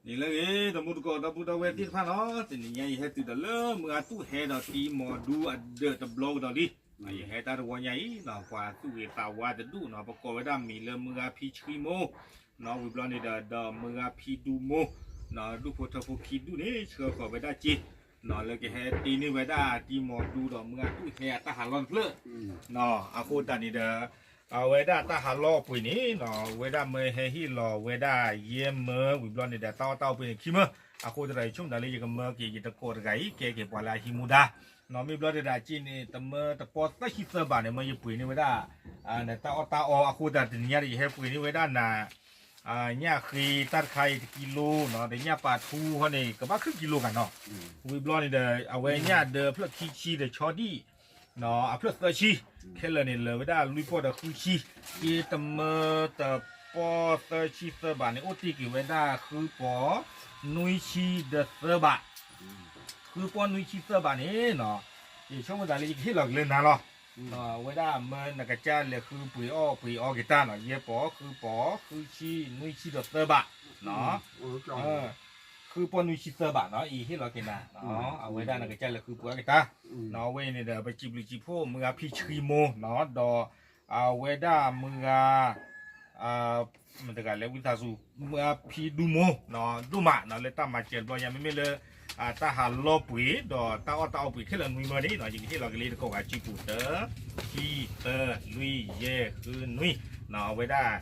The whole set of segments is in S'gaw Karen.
န့ၣ်လၢဂ့ၤ တမူတကိးဒီပုၢ်ဒီဝဲၢ်သ့ၣ်တဖၣ်နီၤ, တနံၤညါယဟဲတုၤဒီးလၢမုၢ်ဂၤတူၢ်ဟဲဒီးတံၤမီၤဒူအဒၢးတဘျီကဒီးလံ. ယဟဲတၢ်တဝီညါအံၤနီၤ ပှၤသူၣ်ဂ့ၤသးဝါတဒူၣ်နီၤ ပကိးဝဲဒၣ်မံၤလၢမုၢ်ဂၤဖံဆှံမိၢ်နီၤ, ဝံၤဘျီန့ၣ်ဒီး ဒီးမုၢ်ဂၤဖံဒူမိၢ်နီၤ, ဒူၣ်ဖိထၢဖိခံဒူၣ်န့ၣ် ဆှၢဃီၤဝဲဒၣ်စ့နီၤ လၢကဟဲတ့န့ၢ်ဝဲဒၣ်တံၤမီၤဒူဒီးမုၢ်ဂၤတူၢ်ဟဲအတၢ်ဟးလီၢ်တဖျၢၣ်နီၤ. အဃိသတးန့ၣ်ဒီး အဝဲဒၣ်တၢ်ဟးလီၢ်အပှ့ၤန့ၣ်နီၤ ဝဲဒၣ်မၢဟဲဟ့ၣ်လီၤဝဲဒၣ်ယဲမၢဝံၤဘျီန့ၣ်ဒီး တၢ်အီၣ်တၢ်အီပှ့ၤန့ၣ်ခံမၢ, အဃိသတးဒီး ယဆိကမိၣ်သးလၢယကမၢက့ၤယတကိးတဂၤအံၤ ကဲက့ၤပှၤလၢအဟံးမူဒါနီၤ, မ့ၢ်ဘျီဒၣ်အစ့န့ၣ် တမၢတပီသၢဆံသၢဘးန့ၣ် မၢယပှ့ၤန့ၢ်ဝဲဒၣ် နတၢ်အီၣ်တၢ်အီအဃိသတး တနံၤညါဒီး ယဟဲပှ့ၤန့ၢ်ဝဲဒၣ်နၤ ညၣ်ဃ့တၢ်တခါအံၤတကံလိနီၤ, ဒီးညၣ်ပာ်ထူဟီန့ၣ် ကဘၣ်ခုကံလိဂၤနီၤ, ဝံၤဘျီန့ၣ်ဒီး အဝဲညၣ်ဒၢဖျၢၣ်ခံဆံဒီးဆီဒံၣ် အဖျၢၣ်သၢဆံ, ခဲလၢာ်န့ၣ် လၢာ်ဝဲဒၣ်လွံၢ်ပီၢ်ဒီးဃုဆံ, က့တမၢတပီသၢဆံသၢဘးန့ၣ် အိၣ်တ့ၢ်က့ၤဝဲဒၣ်ဃုပီၢ်နွံဆံဒီးသၢဘး, ဃုပီၢ်နွံဆံသၢဘးန့ၣ်နီၤ, ယဆိကမိၣ်သးလၢယကဟ့ၣ်လီၤက့ၤလၢနၤလီၤ. ဝဲဒၣ်မၢနကစၢ်လဲၤဃုပှ့ၤအီၣ်ပှ့ၤအီက့ၤတၢ်နီၤ, ယဲပီၢ်ဃုပီၢ်ဃုဆံနွံဆံဒီးသၢဘးနီၤ ဃုပီၢ်နွံဆံသၢဘးနီၤ အံၤဟ့ၣ်လီၤက့ၤနၤ, အဝဲဒၣ်နကစၢ်လဲၤဃုပှ့ၤအီၣ်က့ၤတၢ်နီၤ, အဝဲအံၤန့ၣ်ဒီး ပစံးဘျုးစံးဖှိၣ်မုၢ်ဂၤဖံဆှံမိၢ်နီၤ, ဒီးအဝဲဒၣ်မုၢ်ဂၤ မတၤတဂၤလဲၣ် ဝံသးစူၤ မုၢ်ဂၤဖံဒူမိၢ်နီၤ ဒိၣ်မးနီၤ လၢတၢ်မၤစၢၤတဘျီညါ မ့မ့ၢ်လၢ တၢ်ဟးလီၢ်ပှ့ၤ ဒီးတၢ်အီၣ်တၢ်အီပှ့ၤခဲလၢာ်နွံမၢန့ၣ်နီၤ ယကဟ့ၣ်လီၤက့ၤလၢယတကိးဂၤ ဆံပူၤ တၢ ခံ သၢ လွံၢ် ယဲၢ် ဃု နွံနီၤ အဝဲဒၣ်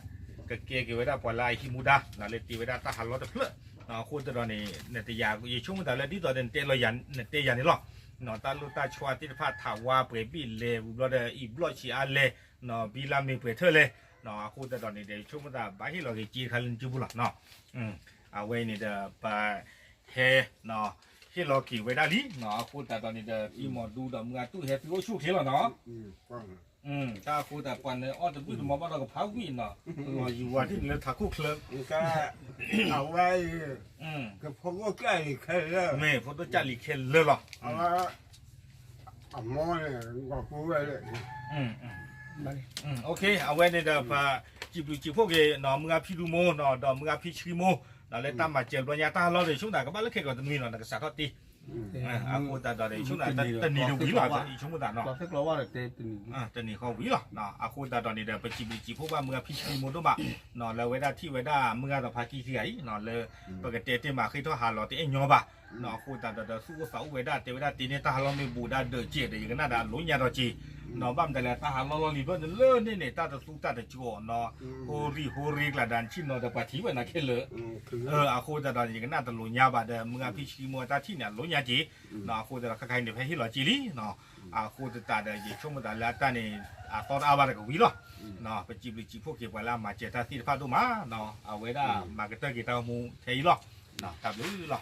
ကကဲက့ၤဝဲဒၣ်ပှၤလၢအဟံးမူဒါနီၤ လၢတ့ဝဲဒၣ်တၢ်ဟးလီၢ်တဖျၢၣ်နီၤ, အဃိသတးဒီးန့ၣ် နတယာ် ယဆိကမိၣ်သးလၢဒ်သိးဒီးနတဲလီၤယၤ နတဲယၤန့ၣ်လီၤနီၤ, တၢ်လိၣ်တၢ်ဆှီသ့ၣ်တဖၣ် ထးဝါပှဲၤဘ့ၣ်လဲၤ ဝံၤဘျီဒီး အံၤဘျီၣ်ဆံးအါလဲၣ်နီၤ ဘံလါမ့ၤပှဲၤထၢၣ်လဲၣ်နီၤ, အဃိသတးဒီးန့ၣ်ဒီး ယဆိကမိၣ်သးဘၣ်ဟ့ၣ်လီၤက့ၤစ့တခါလၢနစုပူၤလီၤနီၤ, အဝဲအံၤန့ၣ်ဒီး ပဟဲ ဟ့ၣ်လီၤက့ၤဝဲဒၣ်လံနီၤ, အဃိသတးဒီးန့ၣ်ဒီး တံၤမီၤဒူဒီးမုၢ်ဂၤတူၢ်ဟဲသုအိၣ်ဆူၣ်အိၣ်ချ့လီၤနီၤ, တၢ်အဃိသတးပှၤန့ၣ်အီၣ်တဘျုးတမီဘၣ်ဒီးကဖးဝံၣ်နီၤ, လီၤယူၤဝါဒ်န့ၣ်လၢထးခိၣ်ချၢ, အဝဲ ကဖိဒိၣ်ကၢ်လံၤခဲလၢာ်, မ့ၢ်ဖိဒိၣ်ကၢ်လံၤခဲလၢာ်လီၤ, အဝဲန့ၣ် အဝဲန့ၣ်ဒီး ပစံးဘျုးစံးဖှိၣ်က့ၤနီၤ မုၢ်ဂၤဖံဒူမိၢ်နီၤ ဒီးမုၢ်ဂၤဖံဆှံမိၢ်နီၤ လၢတၢ်မၤစၢၤတဘျီညါ တၢ်ဟးလီၢ်ဒီး ယဆိကမိၣ်သးကဘၣ်လၢခဲကိာ်တနွံနီၤ နကစးထီၣ်တ့ အဃိသတးဒီး ယဆိကမိၣ်သးတနံၤတဝံၤလီၤ ယဆိကမိၣ်သးနီၤ, တနံၤဃီဝံၤလီၤ, အဃိသတးဒီးန့ၣ်ဒီး ပစံးဘျုးစံးဖှိၣ်ဘၣ်မုၢ်ဂၤဖံဆှံမိၢ်ဒိၣ်မးနီၤ လၢအဝဲဒၣ်ထံၣ်ဝဲဒၣ်မုၢ်ဂၤဒီးဖါကံခံဂၤအံၤနီၤ လၢ ပကတဲတ့ၢ်မးဃ့ထီၣ်ဟးလီၤတအဲၣ်ညီဘၣ်နီၤ, အဃိသတးဒီး သူၣ်အိၣ်သးအိၣ်ဝဲဒၣ် တဲဝဲဒၣ်တ့န့ၢ်တၢ်ဟးလီၢ်မ့ၢ်ဘူးဒၣ်ဒၢးစဲးဒီး ယကနၣ်ဒီးအလိညါဒီးက့ၤနီၤ, ဘၣ်မတၤလဲၣ် တၢ်ဟးလီၢ်လီၢ်လံၤဘၢၣ်န့ၣ်လၢန့ၣ်န့ၣ် တၢ်တသူတၢ်တကီနီၤ, ဟိရံၣ်ဟိရ့ကျးဒၣ်နဆံၣ်နီၤဒီးပှၤထံၣ်ဝဲနၤခဲလၢာ်, အဃိသတးဒီး ယကနၣ်တလိညါဘၣ်ဒီး မုၢ်ဂၤဖံဆှံမိၢ်အတၢ်ထံၣ်န့ၣ် အလိညါက့ၤနီၤ, အဃိသတးဒီး ခဲခါအံၤန့ၣ် ဖဲဟ့ၣ်လီၤက့ၤလံနီၤ, အဃိသတးဒီး ယဆိကမိၣ်သးလၢအတၢ်န့ၣ် အသီတအါဘၣ်တကဝံၤလီၤ, ပစံးဘျုးစံးဖှိၣ်က့ၤပှၤလၢအမၤစၢၤတၢ်သ့ၣ်တဖၣ်ဒိၣ်မးနီၤ, အဝဲဒၣ်မၤကတၢၢ်က့ၤတၢ်အိၣ်မူထဲအံၤလီၤ, တၢ်ဘျုးလီၤ.